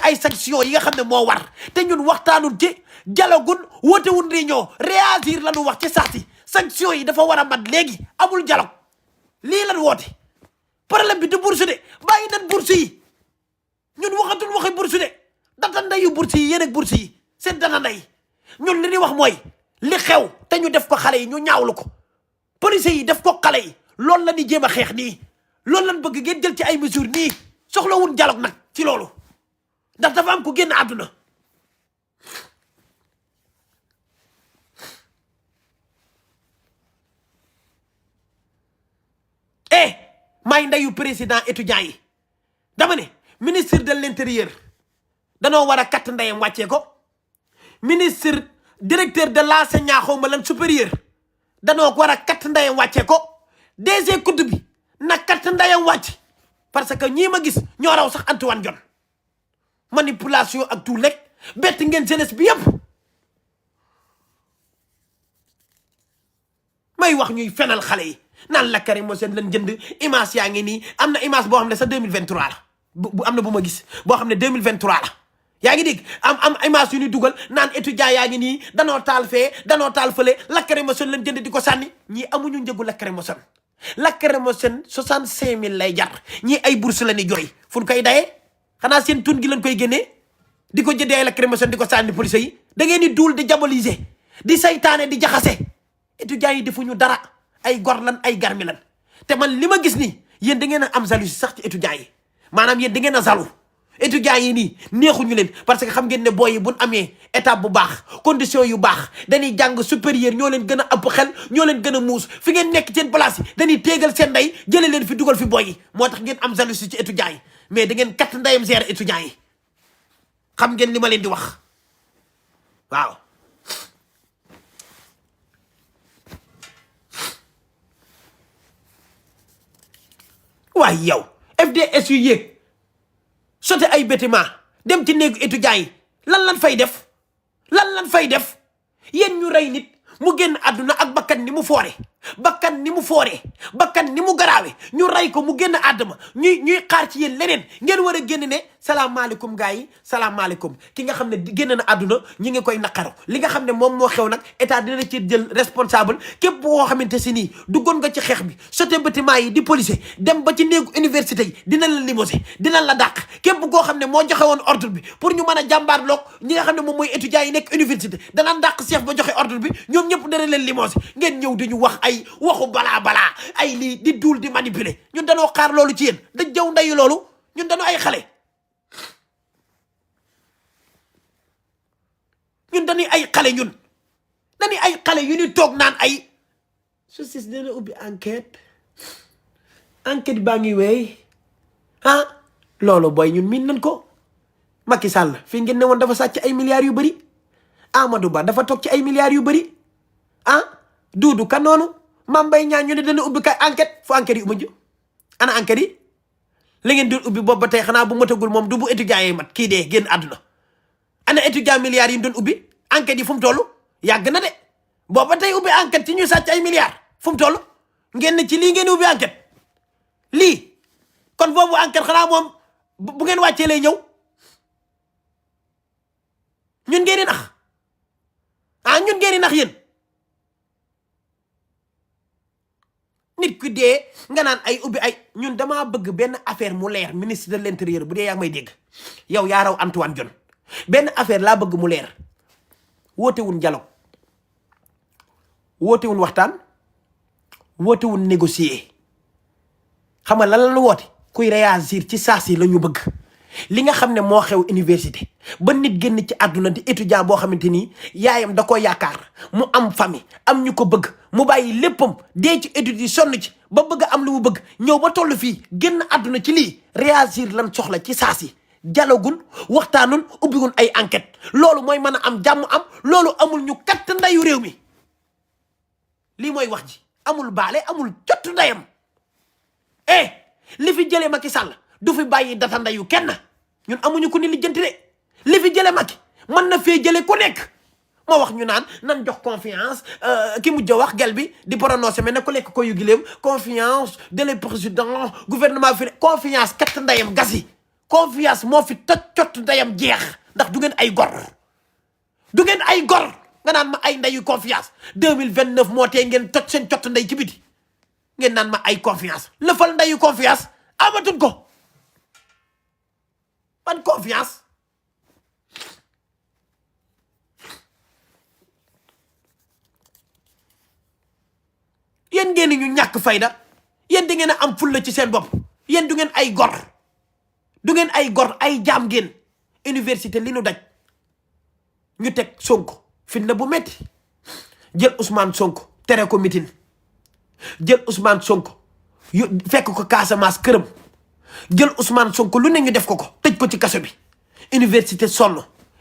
ay sanctions yi nga xam ne moo war te ñun waxtaanun ci dialogun wootewun réunion réagir lañu wax ci saasi sanctions yi dafa war a mat léegi amul dialogue lii lan woote problème bi du bourse de bàyyi nan bourse yi ñun waxatul waxi bourse de data ndeyu bourse yi yéen ak bourse yi seen data ndey ñun li ñuy wax mooy li xew te ñu def ko xale yi ñu ñaawlu ko police yi def ko xale yi loolu la ñuy jéem a xeex nii loolu lañ bëgg ngeen jël ci ay mesures nii soxlawul dialogue nag ci loolu ndax dafa am ku génn àdduna maay ndeyu président étudiant yi dama ne ministre de l'intérieur danoo war a katt ndeyam wàccee ko ministre directeur de l'enseignement xaw ma lan supérieur danoo war a katt ndeyam wàccee ko DG kudd bi na katt ndeyam wàcc parce que ñii ma gis ñoo raw sax Antoine Diome manipulation ak tout lekk bett ngeen jeunesse bi yëpp may wax ñuy fenal xale yi naan lacrymogène lañ jënd image yaa ngi nii am na image boo xam ne sa 2023 la bu am na bu ma gis boo xam ne 2023 la yaa ngi dégg am image yu ñu dugal naan étudiant yaa ngi nii danoo taal fee danoo taal fële lacrymogène lañ jënd di ko sànni ñii amuñu njëgu lacrymogène 65000 lay jar ñii ay bourse la ni jooy fu ñu koy dayee xanaa seen tun gi lañ koy génnee di ko jëndee ay lacrymogène di ko sànni police yi da ngeen di duul di diaboliser di saytaane di jaxase étudiants yi defuñu dara ay gor lan ay garmi lan te man li ma gis nii yéen da ngeen a am jalousie sax ci étudiants yi maanaam yéen da ngeen a jaloux étudiants yi nii neexuñu leen parce que xam ngeen ne booy yi buñ amee étape bu baax condition yu baax dañuy jàng supérieur ñoo leen gën a ëpp xel ñoo leen gën a muus fi ngeen nekk seen place yi dañuy téegal seen ndey jëlee leen fi dugal fi booy yi moo tax ngeen am jalousie ci étudiants yi mais da ngeen kat ndeyam gérer étudiants yi xam ngeen li ma leen di wax waaw waaye yow FDS yu yéeg sote ay bâtiment dem ci néegu étudiants yi lan fay def lan fay def yéen ñu rey nit mu génn àdduna ak bakkan ni mu foore bakkan ni mu fooree bakkan ni mu garaawe ñu rey ko mu génn àdduna ñuy xaar ci yéen leneen ngeen war a génn ne salaamaaleykum gars yi salaamaaleykum ki nga xam ne génn na àdduna ñi ngi koy naqaru li nga xam ne moom moo xew nag état dina ci jël responsable képp boo xamante si nii duggoon nga ci xeex bi sote bâtiment yi di policier dem ba ci néegu université yi dina la limosé dina la dàq képp koo xam ne moo joxe woon ordre bi pour ñu mën a jàmbaarloog ñi nga xam ne moom mooy étudiants yi nekk université dana dàq chef ba joxe ordre bi ñoom ñëpp dana leen limosé ngeen ñëw di ñu wax ay waxu balaa ay lii di duul di manipuler ñun dañoo xaar loolu ci yéen da jaw ndeyu loolu ñun dañoo ay xale ñun dañuy ay xale ñun dañuy ay xale yu ñu toog naan ay justice dina ubbi enquête baa ngi wéy loolu booy ñun miin nañ ko Macky Sall fii ngeen ne woon dafa sàcc ay milliards yu bëri Amadou Ba dafa toog ci ay milliards yu bëri Doudou Ka noonu Mame Mbaye Niang ñu ne dana ubbi kay enquête fu enquête yi mujj ana enquête yi li ngeen di ubbi boobu ba tey xanaa bu matagul moom du bu étudiant yi mat kii dee génn àdduna ana étudiant milliards yi ñu doon ubbi enquête yi fu mu toll yàgg na de boobu ba tey ubbi enquête ci ñu sàcc ay milliards fu mu toll ngeen ne ci lii ngeen ubbi enquête lii kon boobu enquête xanaa moom bu ngeen wàccee lay ñëw ñun ngeen di nax ñun ngeen di nax yéen nit ku dee nga naan ay ubbi ay ñun damaa bëgg benn affaire mu leer ministre de l'intérieur bu dee yaa ngi may dégg yow yaa raw Antoine Diome benn affaire laa bëgg mu leer wootewun dialogue wootewun waxtaan wootewun négocier xam nga lan la woote kuy réagir ci saa si la ñu bëgg li nga xam ne moo xew université ba nit génn ci àdduna di étudiant boo xamante ni yaayam da ko yaakaar mu am famille am ñu ko bëgg mu bàyyi léppam dee ci études yi sonn ci ba bëgg am lu mu bëgg ñëw ba toll fii génn àdduna ci lii réagir lan soxla ci saa si dialogun waxtaanun ubbigun ay enquête loolu mooy mën a am jàmm am loolu amul ñu katt ndayu réew mi lii mooy wax ji amul baale amul jot ndayam li fi jëlee Macky Sall du fi bàyyi data ndayu kenn ñun amuñu ku ni lijjanti de li fi jëlee Macky mën na fee jëlee ku nekk moo wax ñu naan nan jox confiance ki mujj a wax gel bi di prononcé mais ne ko lekk ko yu gileem confiance de le président gouvernement fi confiance katt ndayam gas yi confiance moo fi cott ndeyam jeex ndax du ngeen ay gor du ngeen ay gor nga naan ma ay ndeyu confiance 2029 moo tee ngeen toj seen cott ndey ci biti ngeen naan ma ay confiance lëfal ndeyu confiance amatul ko ban confiance yéen ngeen ñu ñàkk fayda yéen da ngeen a am fulla ci seen bopp yéen du ngeen ay gor du ngeen ay gor ay jaam ngeen université li nu daj ñu teg Sonko fitna bu metti jël Ousmane Sonko tere ko mitin jël Ousmane Sonko fekk ko Casamance këram jël Ousmane Sonko lu ne ñu def ko tëj ko ci kaso bi université sonn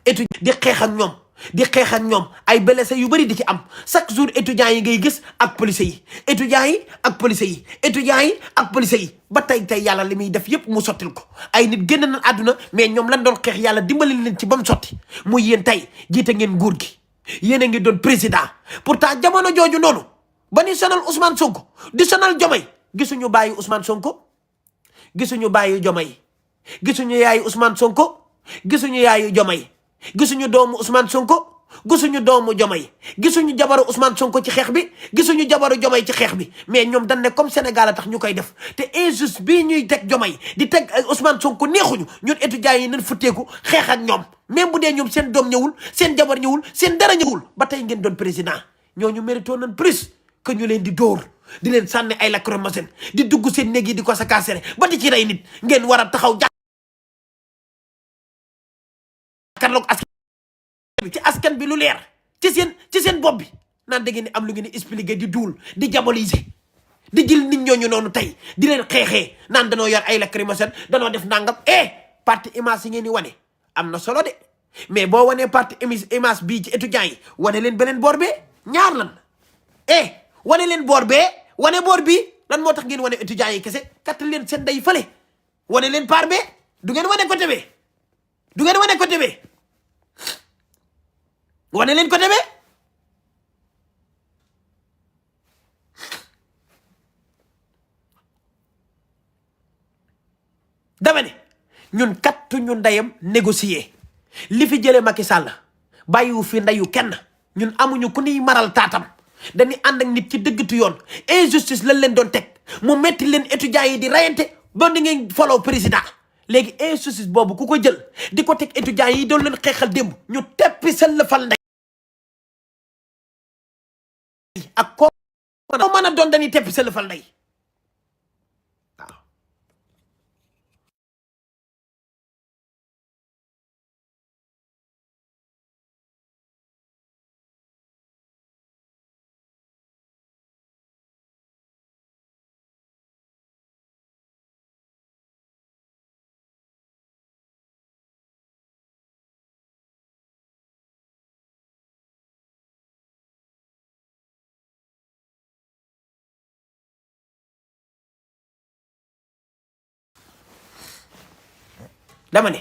étudiant di xeex ak ñoom ay blessé yu bari di ci am chaque jour étudiants yi ngay gis ak policiers yi étudiants yi ak policiers yi étudiants yi ak policiers yi ba tey yàlla li muy def yépp mu sottil ko ay nit génn na àdduna mais ñoom lan doon xeex yàlla dimbali leen ci ba mu sotti muy yéen tey jiite ngeen nguur gi yéen a ngi doon président pourtant jamono jooju noonu ba ni sonal Ousmane Sonko di sonal Diomaye gisuñu bàyyi Ousmane Sonko gisuñu bàyyi Diomaye gisuñu yaayu Ousmane Sonko gisuñu yaayu Diomaye gisuñu doomu Ousmane Sonko gisuñu doomu Diomaye gisuñu jabaru Ousmane Sonko ci xeex bi gisuñu jabaru Diomaye ci xeex bi mais ñoom dañ ne comme Sénégal a tax ñu koy def te injuste bii ñuy teg Diomaye di teg Ousmane Sonko neexuñu ñun étudiants yi nañ futteeku xeex ak ñoom même bu dee ñoom seen doom ñëwul seen jabar ñëwul seen dara ñëwul ba tey ngeen doon président ñooñu mérito nañ plus que ñu leen di dóor di leen sànni ay lacrymogène di dugg seen néeg yi di ko sakaasere ba di ci rey nit ngeen war a taxaw jàkkaarloog askan bi lu leer ci seen bopp bi naan da ngeen di am lu ngeen di expliquer di duul di diaboliser di jël nit ñooñu noonu tey di leen xeexee naan danoo yor ay lacrymogène danoo def nangam parti image yi ngeen di wane am na solo de mais boo wanee parti image bii ci étudiants yi wane leen beneen boor bee ñaar lan wane leen boor bee wane boor bii lan moo tax ngeen wane étudiants yi kese kat leen seen day fële wane leen par bee du ngeen wane côté bee du ngeen wane côté bee wane leen côté bee dama ne ñun kattu ñu ndeyam négocier li fi jëlee Macky Sall bàyyiwu fi ndeyu kenn ñun amuñu ku niy maral taatam dañuy ànd ak nit ci dëggatu yoon injustice lañ leen doon teg mu metti leen étudiants yi di rayante ba di ngeen follow président léegi injustice boobu ku ko jël di ko teg étudiants yi doon leen xeexal démb ñu teppi seen la fal ndey ak koo mën a doon dañuy teppi seen la fal ndey dama ne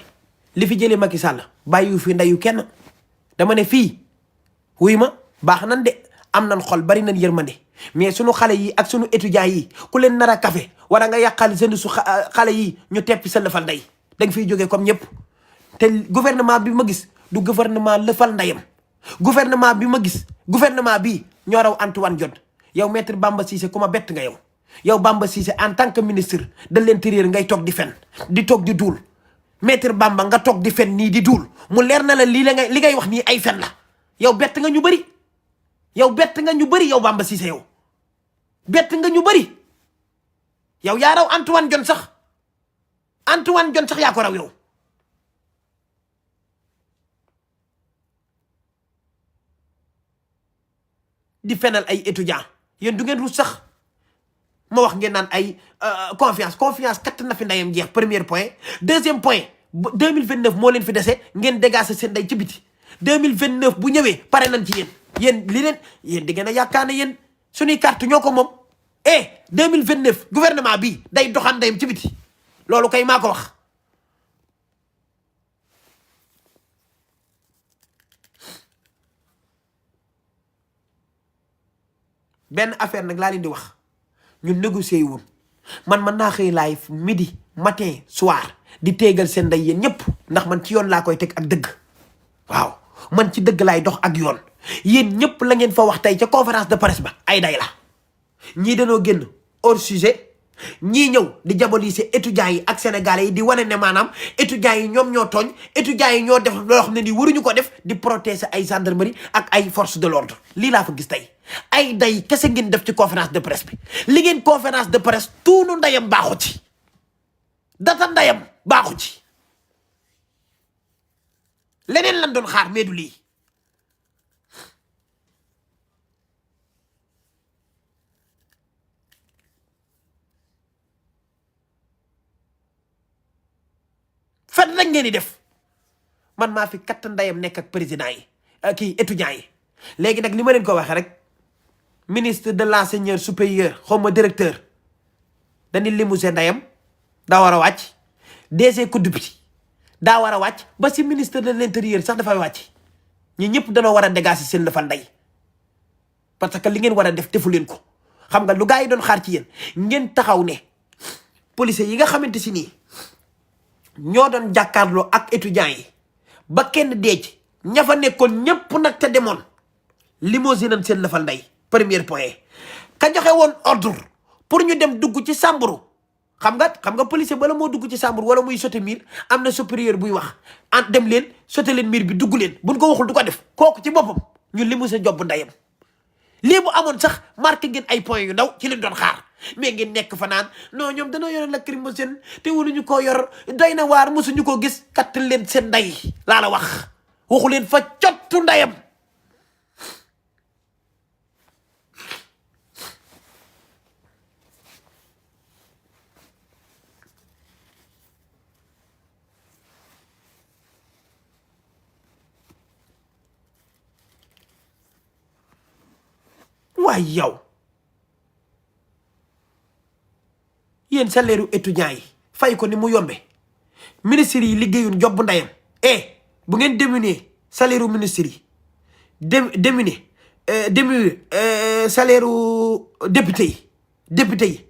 li fi jëlee Macky Sall bàyyiwu fi ndeyu kenn dama ne fii wuy ma baax nan de am nan xol bari nan yërmande mais sunu xale yi ak sunu étudiants yi ku leen nar a kafe wala nga yàqal seen su xale yi ñu teppi sa lëfal ndey da nga fiy jógee comme ñëpp te gouvernement bi ma gis du gouvernement lëfal ndeyam gouvernement bi ma gis gouvernement bi ñoo raw Antoine Diome yow maître Bamba Cissé ku ma bett nga yow Bamba Cissé en tant que ministre de l'intérieur ngay toog di fen di toog di duul maître Bamba nga toog di fen nii di duul mu leer na la li ngay wax nii ay fen la yow bett nga ñu bëri yow bett nga ñu bëri yow Bamba Cissé yow bett nga ñu bëri yow yaa raw Antoine Diome sax yaa ko raw yow di fenal ay étudiants yéen du ngeen rus sax ma wax ngeen naan ay confiance katt na fi ndayam jeex premier point deuxième point 2029 moo leen fi dese ngeen dégager seen nday ci biti 2029 bu ñëwee pare nañ ci yéen yéen di ngeen a yaakaar ne yéen suñuy carte ñoo ko moom 2029 gouvernement bi day doxaan ndayam ci biti loolu kay maa ko wax benn affaire nag laa leen di wax ñun négocier wul man mën naa xëy live midi matin soir di téegal seen ndey yéen ñëpp ndax man ci yoon laa koy teg ak dëgg. waaw man ci dëgg laay dox ak yoon yéen ñëpp la ngeen fa wax tey ca conférence de presse ba ay day la ñii dañoo génn hors sujet ñii ñëw di diaboliser étudiants yi ak sénégalais yi di wane ne maanaam étudiants yi ñoom ñoo tooñ étudiants yi ñoo def loo xam ne nii waruñu ko def di protéger ay gendarmerie ak ay force de l'ordre lii laa fa gis tey ay day kese ngeen def ci conférence de presse bi li ngeen conférence de presse tuunu ndayam baaxu ci data ndayam baaxu ci leneen lan doon xaar mais du lii fen rek ngeen di def man maa fi katt ndayam nekk ak président yi kii étudiants yi léegi nag li ma leen ko waxee rek ministre de l'enseignement supérieur xaw ma directeur dañuy limousin ndayam daa war a wàcc DG kudd bi daa war a wàcc ba si ministre de l'intérieur sax dafay wàcc ñi ñëpp danoo war a dégager seen lëfal nday parce que li ngeen war a def defu leen ko xam nga lu gars yi doon xaar ci yéen ngeen taxaw ne policiers yi nga xamante si nii ñoo doon jàkkaarloo ak étudiants yi ba kenn deej ña fa nekkoon ñëpp nag te demoon limousine nañ seen lëfal nday premier point ka joxe woon ordre pour ñu dem dugg ci sàmburu xam nga policier bala moo dugg ci chambre wala muy sauter miir am na supérieur buy wax an dem leen sauter leen miir bi dugg leen buñ ko waxul du ko def kooku ci boppam ñun li mu sa job ndayam lii bu amoon sax marqué ngeen ay points yu ndaw ci leen doon xaar mais ngeen nekk fa naan non ñoom danoo yore lacrymogène te waruñu koo yor doy na waar mosuñu ko gis katt leen seen nday laa la wax waxu leen fa cottu ndayam waaye yow yéen salaire u étudiants yi fay ko ni mu yombe ministre yi liggéeyun job ndayam bu ngeen diminuer salaire u ministre yi diminuer salaire u député yi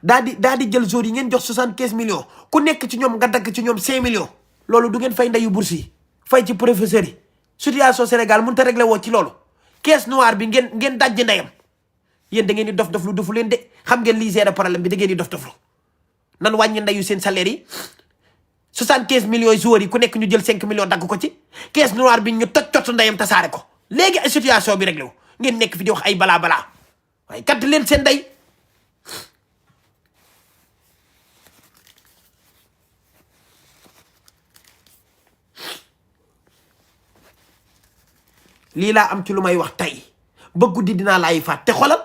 daa di jël jour yi ngeen jox 75 millions ku nekk ci ñoom nga dagg ci ñoom 5 millions loolu du ngeen fay ndayu bourse yi fay ci professeurs yi situation Sénégal mënut a réglé woo ci loolu caisse noire bi ngeen dajji ndayam yéen da ngeen di dof lu defu leen de xam ngeen lii gérer problème bi da ngeen di dof lu nan wàññi ndayu seen salaire yi 75 millions joueurs yi ku nekk ñu jël 5 millions dagg ko ci caisse noire bi ñu toj ndayam tasaare ko léegi ay situation bi réglé wu ngeen nekk fi di wax ay balaa waaye kat leen seen nday lii laa am ci lu may wax tey ba guddi dinaa laay faat te xolal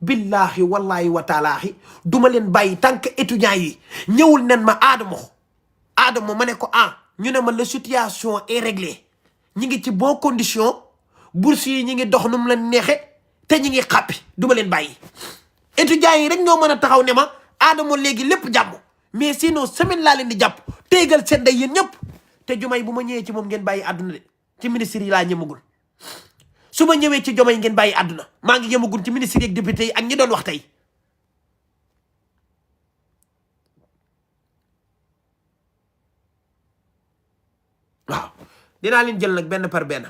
billaahi wallaahi wa taalaahi duma leen bàyyi tant que étudiants yi ñëwul nen ma Adamo ma ne ko ñu ne ma la situation est réglée ñi ngi ci bon condition bourse yi ñi ngi dox nu mu leen neexe te ñi ngi xàppi duma leen bàyyi étudiants yi rek ñoo mën a taxaw ne ma Adamo léegi lépp jàmm mais sinon semaine laa leen di jàpp téegal seen day yéen ñëpp te Diomaye bu ma ñëwee ci moom ngeen bàyyi àdduna de ci ministre yi laa ñëmagul su ma ñëwee ci Diomaye ngeen bàyyi àdduna maa ngi yemagul ci ministre yeeg député yi ak ñi doon wax tey waaw dinaa leen jël nag benn par benn